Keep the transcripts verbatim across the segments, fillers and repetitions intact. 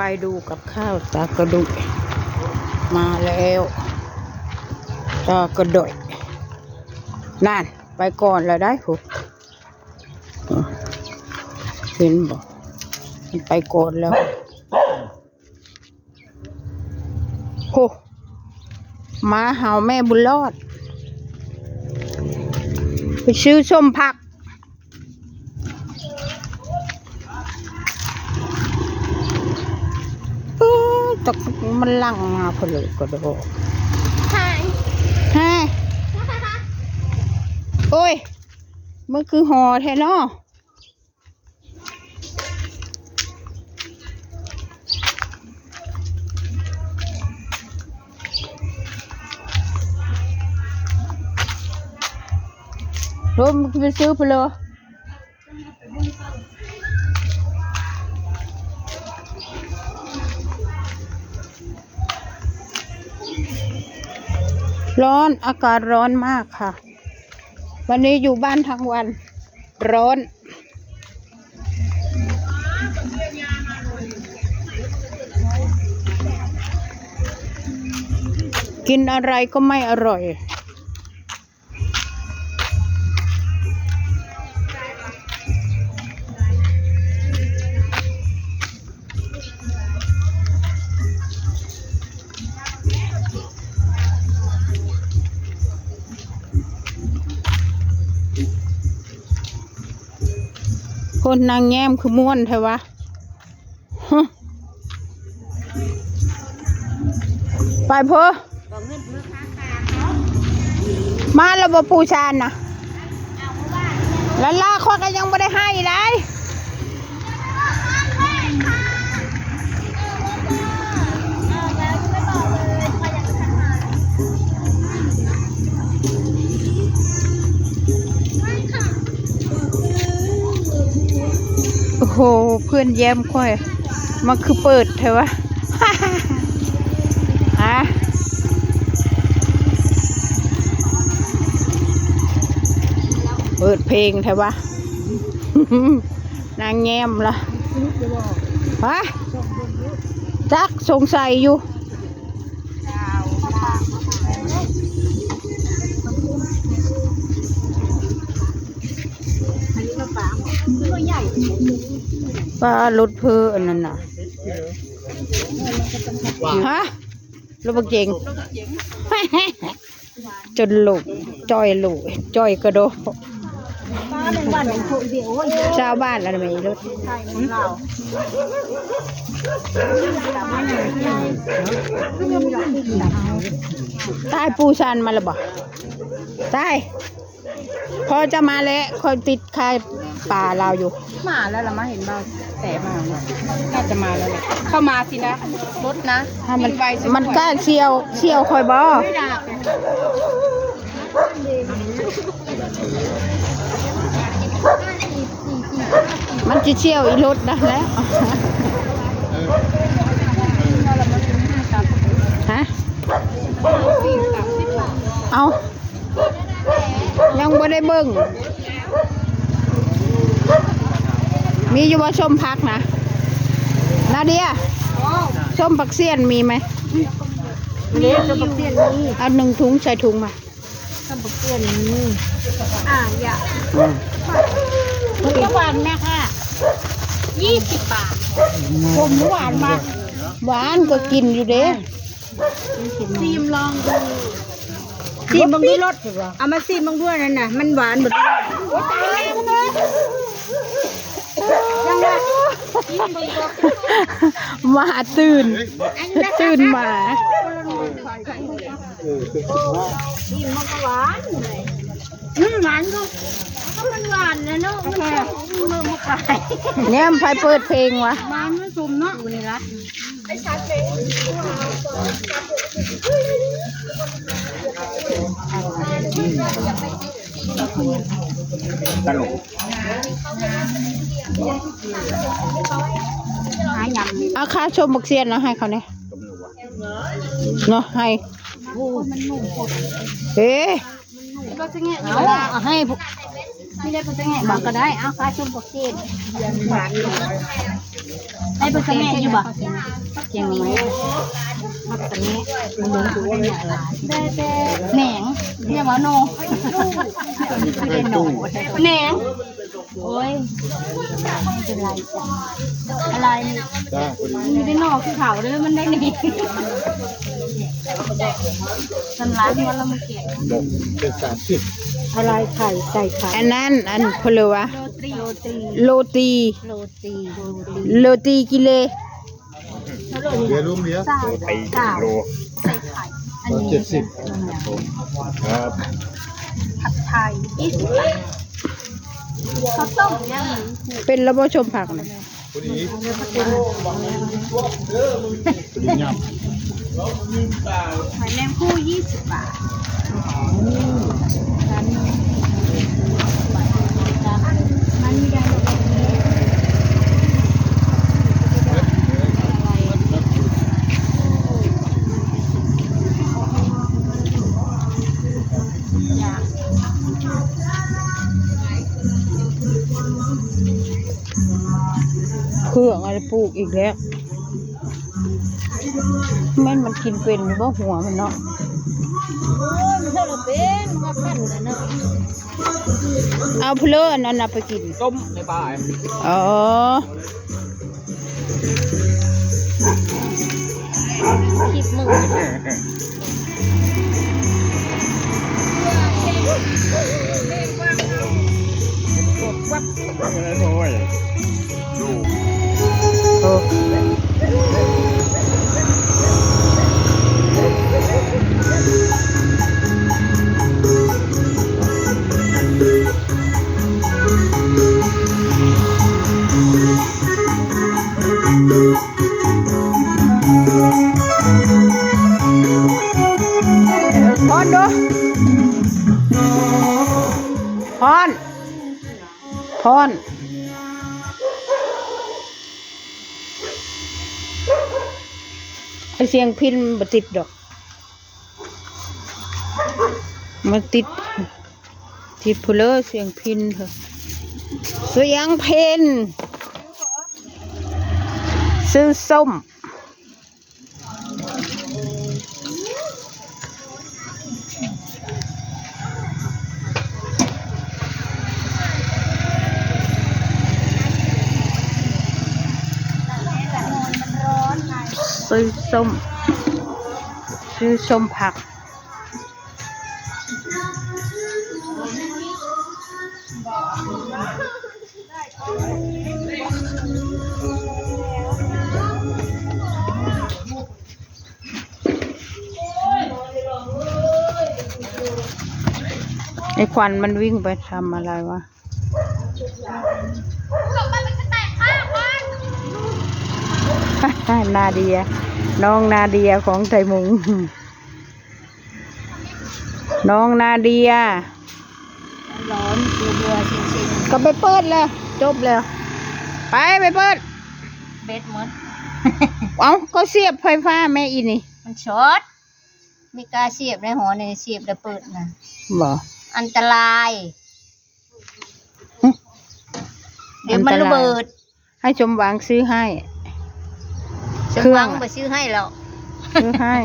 ไปดูกับข้าวตากระดุยมาแล้ว ตากระดุยนั่น ไปก่อนแล้วได้พุ้น เห็นบ่ มันไปก่อนแล้ว โห หมาเห่าแม่บุญรอด ไปซื้อส้มผัก เออ แต่มันหลั่งมาพอเลยก็ได้ Hi Hi โอ้ย มันคือห่อแท้เนาะ ลมไปซื้อไปเลย ร้อน อากาศร้อนมากค่ะ วันนี้อยู่บ้านทั้งวัน ร้อน กินอะไรก็ไม่อร่อย คนนางแง้มคือม่วนแท้วะ ไปเพ้อ มาแล้วบ่ปูชานนะ แล้วลาข้อยก็ยังบ่ได้ให้ได้ โอ้โห เพื่อนแย้มข้อย มันคือเปิดแท้วะ ฮะ เปิดเพลงแท้วะ นางแง้มละ ฮะ จักสงสัยอยู่ ป้ารถเพ้ออันนั้นน่ะ ฮะ รถบักเจ๋ง จนหลูก จ่อยหลูก จ่อยกระโดด ชาวบ้านแล้วนะแม่รถ ตายปูชันมาแล้วบ่ ตาย พอจะมาแล้ว คอยติดคายป่าลาวอยู่ มาแล้วล่ะ มาเห็นเบาแต่มาแล้ว น่าจะมาแล้วแหละ เข้ามาสินะ รถนะ ถ้ามัน วิ่งไวสุด มันกล้าเสี่ยว เสี่ยวคอยบ่ ไม่ด่า มันจะเสี่ยวอีรถนะแล้ว ฮะ เอา ยังบ่ได้เบิ่ง มีอยู่บ่ส้มผักนะ นาเดีย ส้มผักเสี้ยนมีไหม นี่ส้มผักเสี้ยนมี เอาหนึ่งถุงใส่ถุงมา ส้มผักเสี้ยนมี อ่า อย่า อืม หวานไหมคะ ยี่สิบบาท ผมหวานมาก หวานก็กินอยู่เด้ ซีมลองดู ซีมเบิ่งดูรส เอามาซีมเบิ่งดูนั่นน่ะ มันหวานบ่ หมาตื่น ตื่นหมา ซีมมันก็หวาน อืม หวานก็ ก็มันหวานนะเนาะ มันก็ มันบ่ขาย เนี่ยมันไผเปิดเพลงวะ หวานมันสมเนาะ อยู่ในร้าน ตลก เอาค่าส้มบักเสี้ยนนะให้เขาเนี่ย เนาะ ให้ เอ๊ะ ก็จะเงี้ยอยู่ เอา ละ เอาให้ผู้ ไม่ได้ไปจะไงบอกก็ได้ เอาค่าชุดปกติได้ไปจะแม่อยู่บ่เก่งไหมผักตะเมะมันเดินตัวได้หลายได้แต่แหนงเรียกว่าโนแหนงโอ้ยไม่เป็นไรจ้ะอะไร จ้าพอดี มันได้นอกคือเขาเลยมันได้นี่สันหลังมันละมันเก่ง บอกเป็นสามสิบ อะไรไข่ใส่ไข่อันนั้นอันเพลวะโรตีโรตีโรตีโรตีกิเลเดี๋ยวลุงเดี๋ยวโรตีกิโลอันนี้เจ็ดสิบครับผมครับผัดไทยยี่สิบบาทข้าวต้มเนี่ยเป็นระบบชมผักนะพอดีพอดียำ หอยแมงภู่ยี่สิบบาทร้านนี้ร้านนี้ได้แบบนี้อยาก เพื่องอะไรปลูกอีกแล้ว แม่นมันกินเป็นบ่หัวมันเนาะ โอ้ยมันเท่าเราเป็นมาปั่นกันเนาะ เอาเพลินอันนั้นไปกิน ต้มในป่าอ๋อ คลิปมึง พอนดูพอนพอนไอเสียงพินบ่ติดดอก มันติด ติดพู้นเลยเสียงพินเถอะเสียงพินซื้อส้มซื้อส้มซื้อส้มผัก ไอ้ควันมันวิ่งไปทำอะไรวะ นาเดีย น้องนาเดียของไทยมุง น้องนาเดีย ร้อนตัวเบื่อจริงๆ ก็ไปเปิดเลย จบแล้ว ไปไปเปิด เบ็ดหมด เอ้า ก็เสียบไฟฟ้าแม่อีนี่ มันช็อต มีกาเสียบในหอในเสียบแล้วเปิดนะ บ่ อันตราย เดี๋ยวมันระเบิด ให้ชมหวังซื้อให้ ชมหวัง เครื่องอะ บ่ซื้อให้หรอก ซื้อให้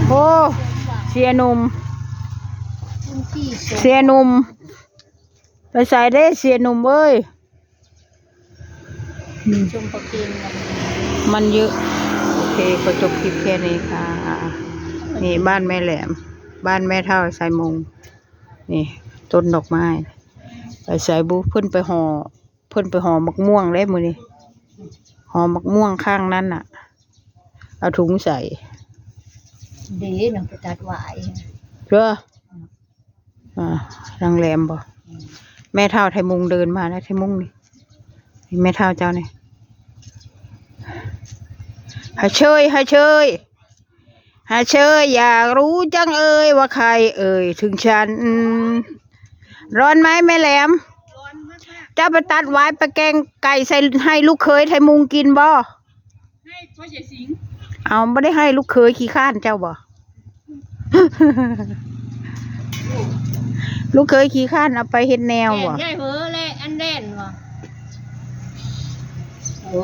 โอ้ เสียหนุ่ม เสียหนุ่ม ไปใส่ได้เสียหนุ่มเอ้ย อืม ชมปลาเค็งกัน มันเยอะ โอเค ขอจบคลิปแค่นี้ค่ะ นี่บ้านแม่แหลม บ้านแม่เฒ่าไซมุง นี่ ต้นดอกไม้ ไปใส่บุ เพิ่นไปห่อ เพิ่นไปห่อหมากม่วงเด้มื้อนี้ ห่อหมากม่วงข้างนั้นน่ะ เอาถุงใส่ เด้นำไปตัดหวาย เด้อ อ่า นางแหลมบ่ แม่เฒ่าไทยมุงเดินมาแล้ว ไทยมุงนี่ นี่แม่เฒ่าเจ้านี่ หาเชย หาเชย หาเชย อยากรู้จังเอ่ยว่าใครเอ่ยถึงฉัน ร้อนไหมแม่แหลม เจ้าไปตัดหวายไปแกงไก่ใส่ให้ลูกเขยไทยมุงกินบ่ ให้พ่อใหญ่สิงห์ เอาบ่ได้ให้ลูกเขยขี้ข้านเจ้าบ่ ลูกเขยขี้ข้านเอาไปเฮ็ดแนว แก่น บ่ ใหญ่เหอและอันแดนบ่ โอ้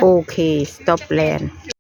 โอเค stop land